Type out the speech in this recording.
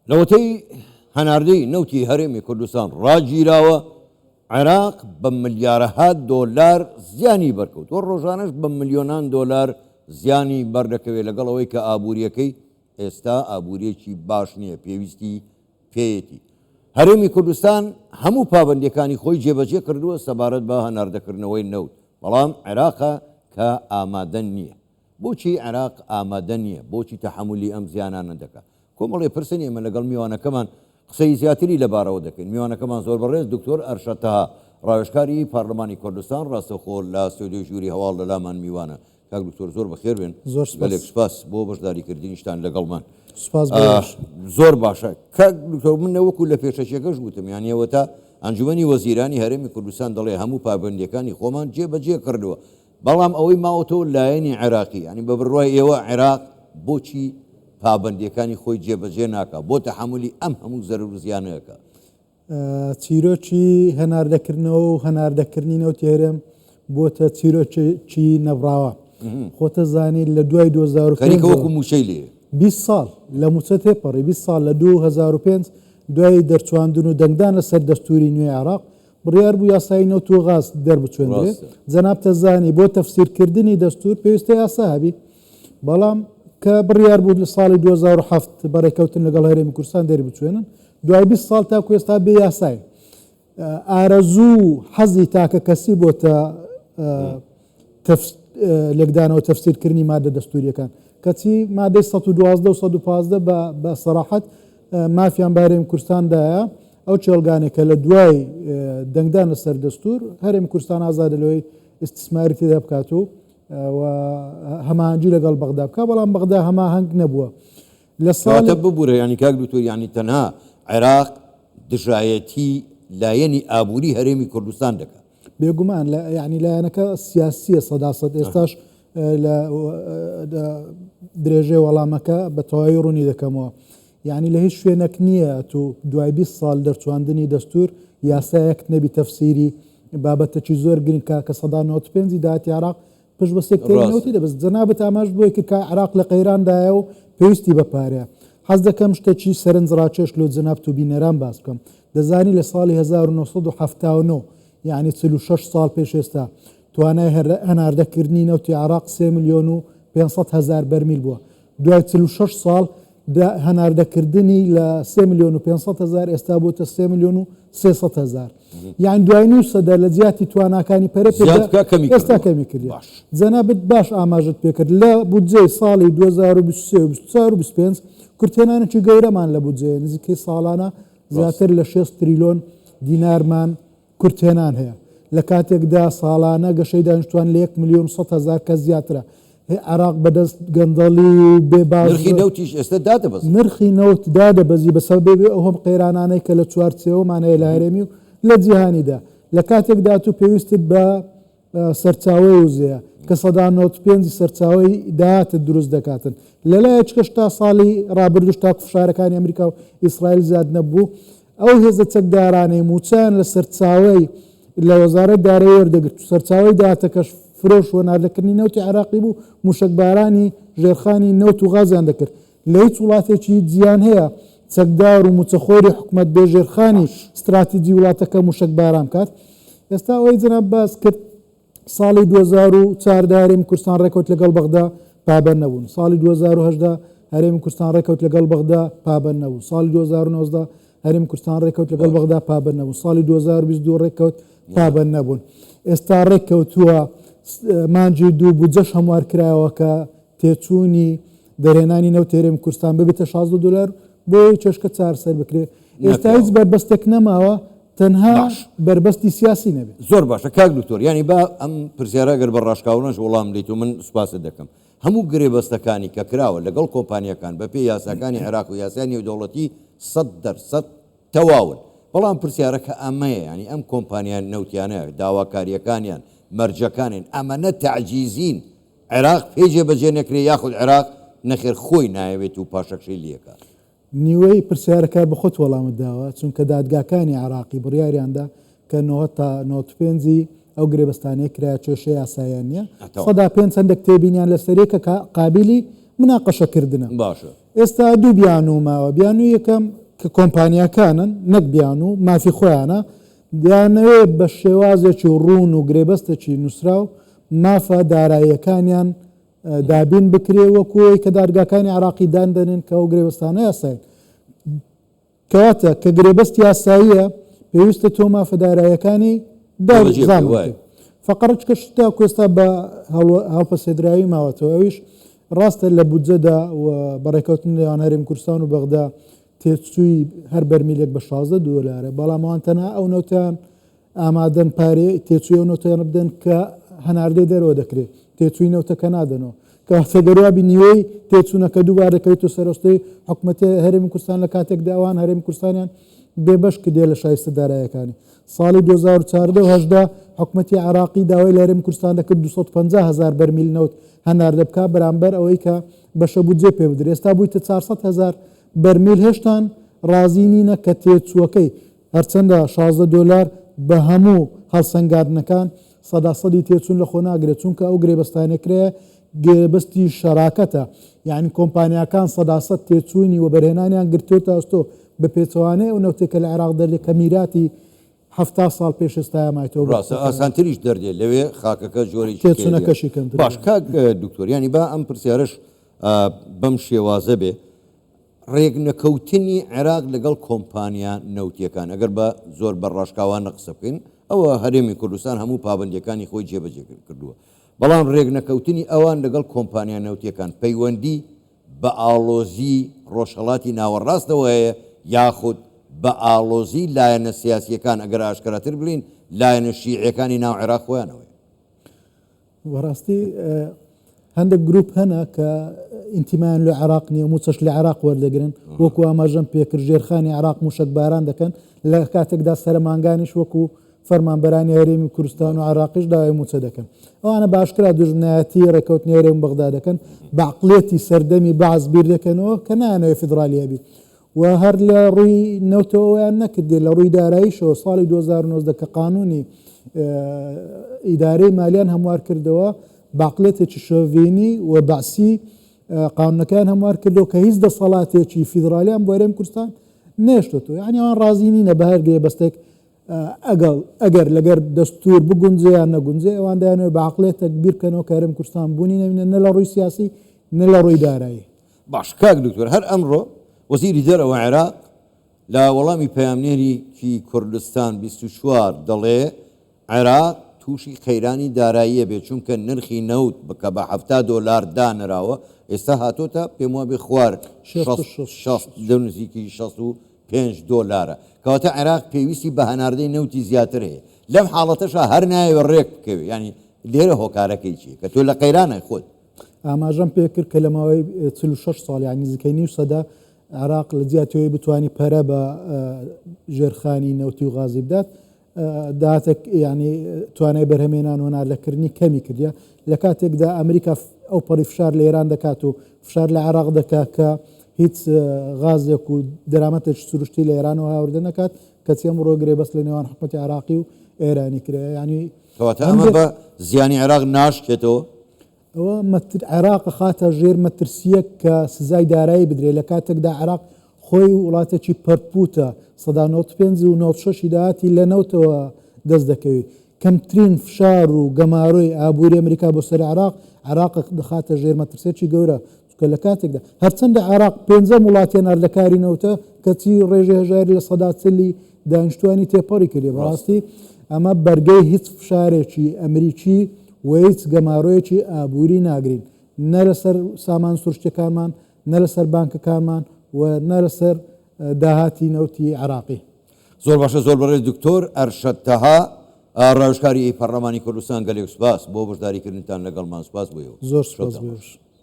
لەوەتەی هەناردەی نەوتی هەرێمی کوردستان ڕاگیراوە، عێراق بە ملیارەها دۆلار زیانی بەرکەوتووە، ڕۆژانەش بە ملیۆنان دۆلار زیانی بەردەکەوێت، لەگەڵ ئەوەی کە ئابوورییەکەی ئێستا ئابوورییەکی باش نییە، پێویستی پێیەتی. هەرێمی کوردستان هەموو پابەندییەکانی خۆی جێبەجێ کردووە سەبارەت بە هەناردەکردنەوەی نەوت، بەڵام عێراقە کە ئامادە نییە. بۆچی عێراق ئامادە نییە؟ بۆچی تەحەمولی ئەم زیانانە دەکات؟ کۆمەڵێ پرسن ئێمە لەگەڵ میوانەکەمان قسەی زیاتری لەبارەوە دەکەین. میوانەکەمان زۆر بەڕێز دکتۆر ئەرشەد تەها، ڕاوێژکاری پارلمانی کوردستان ڕاستەوخۆ لە ستۆدیۆی ژووری هەواڵ لەلامان میوانە. کاک دکتۆر زۆر بەخێر بێن. زۆر سپاس. گەلێک سپاس بۆ بەشداریکردنیشتان لەگەڵمان. سپاس بۆ ئێوەش. زۆر باشە کاک دکتۆر من وەکو لە پێشەکیەکەش وتم یانی ئەوەتا ئەنجومەنی وەزیرانی هەرێمی کوردستان دەڵێ هەموو پابەندیەکانی خۆمان جێبەجێ کردووە بەڵام ئەوەی ماوەتەوە لایەنی عێراقی، یانی بە بڕوای ئێوە عێراق بۆچی پابەندییەکانی خۆی جێبەجێ ناکا، بۆ تەحەمولی ئەم هەموو زەرەر و زیانە ئەکا؟ چیرۆکی هەناردەکردنەوە و هەناردەکردنی نەوتی هەرێم بۆتە چیرۆکێکی نەبڕاوە. خۆتەزانی لە دوای 2005 خەریکە وەکو مووچەی لێ. 20 ساڵ لە مووچە تێپەڕی، 20 ساڵ لە 2005 دوای دەرچواندن و دەنگدان لەسەر دەستووری نوێی عێراق، بڕیار بوو یاسای نەوت و غاز دەربچوێندرێ. جەنابتە زانی بۆ تەفسیرکردنی دەستوور پێویستە یاسا هەبی. بەڵام کە بڕیار بوو لە ساڵی 2007 بە ڕێککەوتن لەگەڵ هەرێمی کوردستان دەریبچوێنن، دوای 20 ساڵ تاکو ئێستا بێ یاساین. ئارەزوو و حەزی تاکە کەسی بۆتە لێکدانەوە تەفسیرکردنی مادە دەستوریەکان. کەچی مادەی 112 و 115 بە سەراحەت مافیان بە هەرێمی کوردستان دایە، ئەو کێڵگانەی کە لە دوای دەنگدان لەسەر دەستور هەرێمی کوردستان ئازادە لەوەی ئیستسماری تێدا بکات و هەماهەنگی لەگەڵ بەغدا بکات، بەڵام بەغدا هەماهەنگ نەبووە. لە ساڵی. کەواتە ببورە یانی کاک دکتۆر یانی تەنها عێراق دژایەتی لایەنی ئابووری هەرێمی کوردستان دەکات. بێگومان لە یانی لایەنەکە سیاسیە سەدا سەد ئێستاش لە درێژەی وەڵامەکە بە تەواوی ڕوونی دەکەمەوە. یانی لە هیچ شوێنەک نییە ئەتوو دوای 20 ساڵ دەرچواندنی دەستور یاسایەکت نەبی تەفسیری بابەتەکی زۆر گرنگ کا کە 95% داهاتی عێراق پشت بە سێکتەری نەوتی دەبەست. جەنابت ئاماژت بۆی کرد کە عێراق لە قەیراندایە و پێویستی بە پارەیە. حەز دەکەم شتەکی سەرنجڕاکێش لۆ جەنابت و بینەران باس بکەم. دەزانی لە ساڵی 1979 یانی 46 ساڵ پێش ئێستا توانای هەناردەکردنی نەوتی عێراق سێ ملیۆن و 500 هەزار بەرمیل بووە. دوای 46 ساڵ هەناردەکردنی لە سێ ملیۆن و 500 هەزار ئێستا بۆتە سێ ملیۆن و 300 هەزار. یان دوای نیو سەدە لە جیاتی تواناکانی پەرە پێ زیاد بکا کەمی ئێستا کردووە. کەمی کردیە. باش. جەنابت باش ئاماژەت پێکرد لە بودجەی ساڵی 2023 و 24 و 25 کورتهێنانێکی گەورەمان لە بودجەیە نزیکەی ساڵانە زیاتر لە 6 تریلۆن دینارمان کورتهێنان هەیە، لە کاتێکدا ساڵانە گەشەی دانیشتوان لە یەک ملیۆن و 100 هەزار کەس زیاترە. عێراق بەدەست گەندەڵی و بێ باج. نرخی نەوتیش ئێستا دادەبەزێت. نرخی نەوت دادەبەزی بە سەبەبی ئەو هەم قەیرانانەی کە لە چوارچێوەمان هەیە لە هەرێمی و لە جیهانیدا. لە کاتێکدا تو پێویستت بە سەرچاوەی وزەیە کە 95% ی سەرچاوەی داهاتت دروست دەکاتن. لەلایەکیش تا ساڵی ڕابردووش تاکو فشارەکانی ئەمریکا و ئیسرائیل زیاد نەبوو، ئەو هێزە چەکدارانەی مووچەیان لە سەرچاوەی لە وەزارەت دارایی وەردەگرت و سەرچاوەی داهاتەکەش فرۆش و هەناردەکردنی نەوتی عێراقی بوو، مووشەکبارانی ژێرخانی نەوت و غازیان دەکرد. لە هیچ وڵاتێکی جیهان هەیە چەکدار و مووچەخۆری حکومەت بێ ژێرخانی ستراتیجی وڵاتەکە مووشەکباران بکات؟ ئێستا ئەوەی جەناب باس کرد، ساڵی 2014 هەرێمی کوردستان ڕێکەوت لەگەڵ بەغدا پابەند نەبوون. ساڵی 2018 هەرێمی کوردستان ڕێکەوت لەگەڵ بەغدا پابەند نەبوو. ساڵی 2019 هەرێمی کوردستان ڕێکەوت لەگەڵ بەغدا پابەند نەبوو. ساڵی 2022 ڕێکەوت پابەند نەبوون. ئێستا ڕێککەوتووە مانگی دوو بودجەش هەموار کرایەوە کە تێچوونی دەرهێنانی نەوتی هەرێمی کوردستان ببێتە 16 دلار بۆ کێشکە چارەسەر بکرێت. ئێستا هیچ بەربەستێک نەماوە تەنها بەربەستی سیاسی نەبێت. زۆر باشە کاک دکتۆر، یانی با ئەم پرسیارە گەر بە ڕاشکاونەش وەڵام بدەیت و من سوپاست دەکەم. هەموو گرێبەستەکانی کە کراوە لەگەڵ کۆمپانیاکان بەپێی یاساکانی عێراق و یاسای نێودەوڵەتی 100% تەواون. بەڵام پرسیارەکە ئەمەیە یانی ئەم کۆمپانیا نەوتیانە داواکارییەکانیان، مەرجەکانیان ئەمەنە تەعجیزین عێراق پێی جێبەجێ نەکرێ یاخود عێراق نەخێر خۆی نایەوێت و پاشەکشەی لێکا؟ نیوەی پرسیارەکە بە خۆت وەڵامت داوە، چونکە دادگاکانی عێراقی بڕیاریان دا کە 90 تا 95 ی ئەو گرێبەستانەی کرایە کێشەی یاساییان نییە، 5% هەندێک تێبینیان لەسەریە کە قابیلی مناقەشەکردنە. باشە. ئێستا دوو بیانوو ماوە، بیانووی یەکەم کە کۆمپانیاکانن نەک بیانوو، مافی خۆیانە، دەیانەوێت بە شێوازێکی ڕوون و گرێبەستێکی نووسراو مافە داراییەکانیان دابین بکرێ وەکو ئەوەی کە دادگاکانی عێراقی دان دەنێن کە ئەو گرێبەستانە یاسایین. کەواتە کە گرێبەست یاساییە پێویستە تۆ مافە داراییەکانی دابین بکەیت. فەقەرچکە شت تاکو ئێستا بە هەڵپەسێدراوی ماوەتەوە ئەویش ڕاستە لە بودجەدا و بە ڕێکەوتن نێوان هەرێم کوردستان و بەغدا تێچووی هەر بەرمیلێک بە 16 دۆلارە بەڵام ئەوان تەنها ئەو نەوتیان ئامادەن پارەی تێچووی ئەو نەوتەیان بدەن کە هەناردەی دەرەوە دەکرێت، تێچووی نەوتەکە نادەنەوە. کەواتە گەر وابی نیوەی تێچوونەکە دووبارە دەکەوێتەوە سەر ئەستۆی حکومەتی هەرێمی کوردستان لە کاتێکدا ئەوان هەرێمی کوردستانیان بێبەش کردیە لە شایستە دارایەکانی. ساڵی 2014 و 18 حکومەتی عێراقی داوای لە هەرێمی کوردستان دەکرد 250 هەزار بەرمیل نەوت هەناردە بکات بەرامبەر ئەوەی کە بەشە بودجەی پێ بدرێت. ئێستا بوویتە 400 هەزار بەرمیل هێشتان ڕازی نینە کە تێچووەکەی هەرچەندە 16 دۆلار بە هەموو هەڵسەنگاندنەکان سەدا سەدی تێچوون لەخۆ ناگرێت، چونکە ئەو گرێبەستانەی کرایە گرێبەستی شەراکەتە، یانی کۆمپانیاکان سەدا سەد تێچوونی وەبەرهێنانیان گرتۆتە ئەستۆ، بە پێچەوانەی ئەو نەوتەی کە لە عێراق دەردێت کە میراتی 70 ساڵ پێش ئێستایە مایتەوە بۆ ڕاستە ئاسانتریش دەردێت لەوێ خاکەکە جۆرێکی خێریە. تێچوونەکەشی کەمتر باش کاک دکتۆر یانی با ئەم پرسیارەش بەم شێوازە بێ ڕێکنەکەوتنی عێراق لەگەڵ کۆمپانیا نەوتییەکان، ئەگەر بە زۆر بە ڕاشکاوانە قسە بکەین، ئەوە هەرێمی کوردستان هەموو پابەندییەکانی خۆی جێبەجێ کردووە، بەڵام ڕێکنەکەوتنی ئەوان لەگەڵ کۆمپانیا نەوتییەکان پەیوەندی بە ئاڵۆزی ڕۆژهەڵاتی ناوەڕاستەوە هەیە یاخود بە ئاڵۆزی لایەنە سیاسییەکان، ئەگەر ئاشکراتر بڵێین لایەنە شیعییەکانی ناو عێراق خۆیانەوەیە؟ بەڕاستی هەندێک گروپ هەنە کە ئینتیمایان لە عێراق نییە موچەش لە عێراق وەردەگرن وەکو ئاماژەم پێکرد ژێرخانی عێراق موشک باران دەکەن لە کاتێکدا سەرمانگانیش وەکو فەرمانبەرانی هەرێمی کوردستان و عێراقیش داوای موچە دەکەن ئەوانە باشکرا دوژمنایەتی ڕێکەوتنی هەرێم بەغدا دەکەن بە عقلێتی سەردەمی بەعس بیر دەکەنەوە کە نایانەوێ فیدرالی هەبی و هەر لە ڕووی نەوتەوە ئەوەیان نەکردێ لە ڕووی داراییشەوە ساڵی 2019 کە قانونی ئیدارەی مالیان هەموار کردەوە باقلێتێکی شۆڤینی و بەعسی قانونەکەیان هەموار کردەوە کە هیچ دەسەڵاتێکی فیدرالیان بۆ هەرێم کوردستان نێشتۆتەوە یعنی ئەوان ڕازی نینە بە هەر گرێبەستێک ئەگەڵ ئەگەر لەگەر دەستور بگونجێ یان نەگونجێ ئەوان دەیانەوێت بە عەقڵێتێک بیر بکەنەوە کە هەرێم کوردستان بوونی نەبینێت نە لە ڕووی سیاسی نە لە ڕووی دارایی. باش کاک دکتۆر هەر ئەمڕۆ وەزیری دەرەوە عێراق لە وەڵامی پەیامنێریکی کوردستان 24 دەڵێ عێراق تووشی قەیرانی داراییە بێ چونکە نرخی نەوت کە بە 70 دۆلار دانراوە ئێستا هاتۆتە پێم وابێ خوار 60 لە نزیکی 65 دۆلارە کەواتە عێراق پێویستی بە هەناردەی نەوتی زیاتر هەیە لەم حاڵەتەشا هەر نایەوێ ڕێک بکەوێ یانی لێرە هۆکارەکەی چییە کە تۆ لە قەیرانای خۆت ئاماژەم پێکرد کە لە ماوەی 46 ساڵ یان نزیکەی نیو سەدە عێراق لە جیاتی ئەوەی بتوانی پەرە بە ژێرخانی نەوتی و غازی بدات داهاتێک یعنی توانای بەرهەمێنان و هەناردەکردنی کەمی کردە لە کاتێکدا ئەمریکا ئەو پەڕی فشار لە ئێران دەکات و فشار لە عێراق دەکات کە هیچ غازێک و دەرامەتێکی سروشتی لە ئێرانەوە هاوردە نەکات کەچی ئەمڕۆ گرێبەست لە نێوان حکومەتی عێراقی و ئێرانی کرا یعنی کەواتە ئەمە بە زیانی عێراق ناشکێتەوە؟ ئەوە عێراق ئەخاتە ژێر مەترسییەک کە سزای دارایی بدرێت، لە کاتێکدا عێراق خۆی وڵاتێکی پەرپووتە، 95% و 96 ی داهاتی لە نەوتەوە دەست دەکەوێت. کەمترین فشار و گەمارۆی ئابووری ئەمریکا بۆ سەر عێراق، عێراق دەخاتە ژێر مەترسییەکی گەورە، چونکە لە کاتێکدا هەرچەندە عێراق پێنجەم وڵاتی هەناردەکاری نەوتە، کەچی ڕێژەی هەژاری 40% ی دانیشتوانی تێپەڕی کردیە. بەڕاستی ئەمە بەرگەی هیچ فشارێکی ئەمریکی و هیچ گەمارۆیەکی ئابووری ناگرین، نە لەسەر سامان سروشتیەکانمان، نە لەسەر بانکەکانمان و نە لەسەر داهاتی نەوتی عێراقی. زۆر باشە زۆر بەڕێز دکتۆر ئەرشەد تەها ڕاوێژکاری پەڕلەمانی کوردستان گەلێک سوپاس بۆ بەشداری کردنتان لەگەڵمان سوپاس بۆ ئێوە. زۆر سوپاس بۆ ئێوەش.